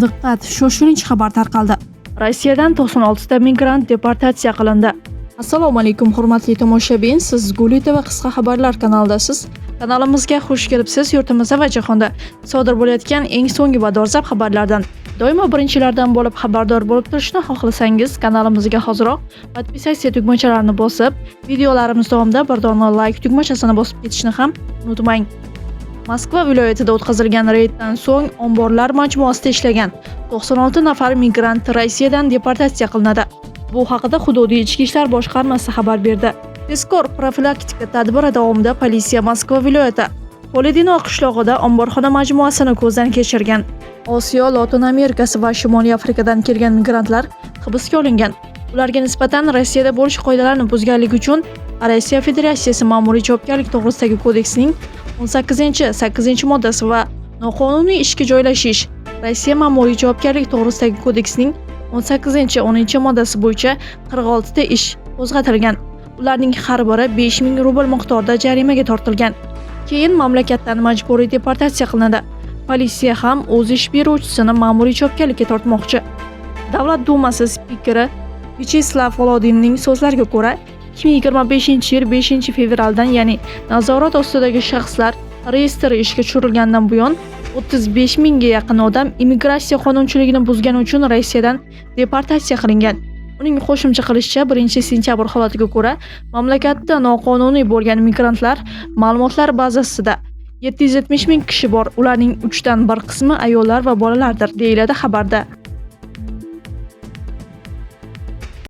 Diqqat, shoshilinch xabar tarqaldi. Rossiyadan 96 ta migrant deportatsiya qilindi. Assalomu alaykum, hurmatli tomoshabin, siz Guli TV qisqa xabarlar kanalidasiz. Kanalimizga xush kelibsiz. Yurtimizda va jahonda sodir bo'layotgan eng so'nggi va dolzarb xabarlardan doimo birinchilardan bo'lib xabardor bo'lib turishni xohlasangiz, kanalimizga hoziroq подписаться tugmachalarini bosib, videolarimiz davomida bir dona like tugmachasini bosib ketishni ham unutmang. Moskva viloyatida o'tkazilgan reyddan so'ng omborlar majmuasida ishlagan 96 nafar migrant Rossiyadan deportatsiya qilinadi. Bu haqida hududiy ichki ishlar boshqarmasi xabar berdi. Tezkor profilaktika tadbiri davomida politsiya Moskva viloyati Poledino qishlog'ida omborxona majmuasini ko'zdan kechirgan. Osiyo, Lotin Amerikasi va Shimoliy Afrikadan kelgan migrantlar hibsga olingan. Ularga nisbatan Rossiyada bo'lish qoidalarini buzganligi uchun Rossiya Federatsiyasi Ma'muriy javobgarlik to'g'risidagi kodeksining 18-8 moddasi va noqonuniy ishga joylashish Rossiya Ma'muriy javobgarlik to'g'risidagi kodeksining 18-10 moddasi bo'yicha 46 ta ish qo'zg'atilgan. Ularning har biri 5000 rubl miqdorida jarimaga tortilgan. Keyin mamlakatdan majburiy deportatsiya qilinadi. Politsiya ham o'z ish beruvchisini ma'muriy javobgarlikka tortmoqchi. Davlat Dumasi spikeri Vyacheslav Volodinning so'zlariga ko'ra, 2025-yil 5 fevraldan, ya'ni nazorat ostidagi shaxslar reyestri ishga tushirilgandan buyon 35 mingga yaqin odam immigratsiya qonunchiligini buzgani uchun Rossiyadan deportatsiya qilingan. Uning qo'shimcha qilishicha, 1 sentyabr holatiga ko'ra, mamlakatda noqonuniy bo'lgan migrantlar ma'lumotlar bazasida 770 ming kishi bor. Ularning 1/3 qismi ayollar va bolalardir, deyiladi xabarda.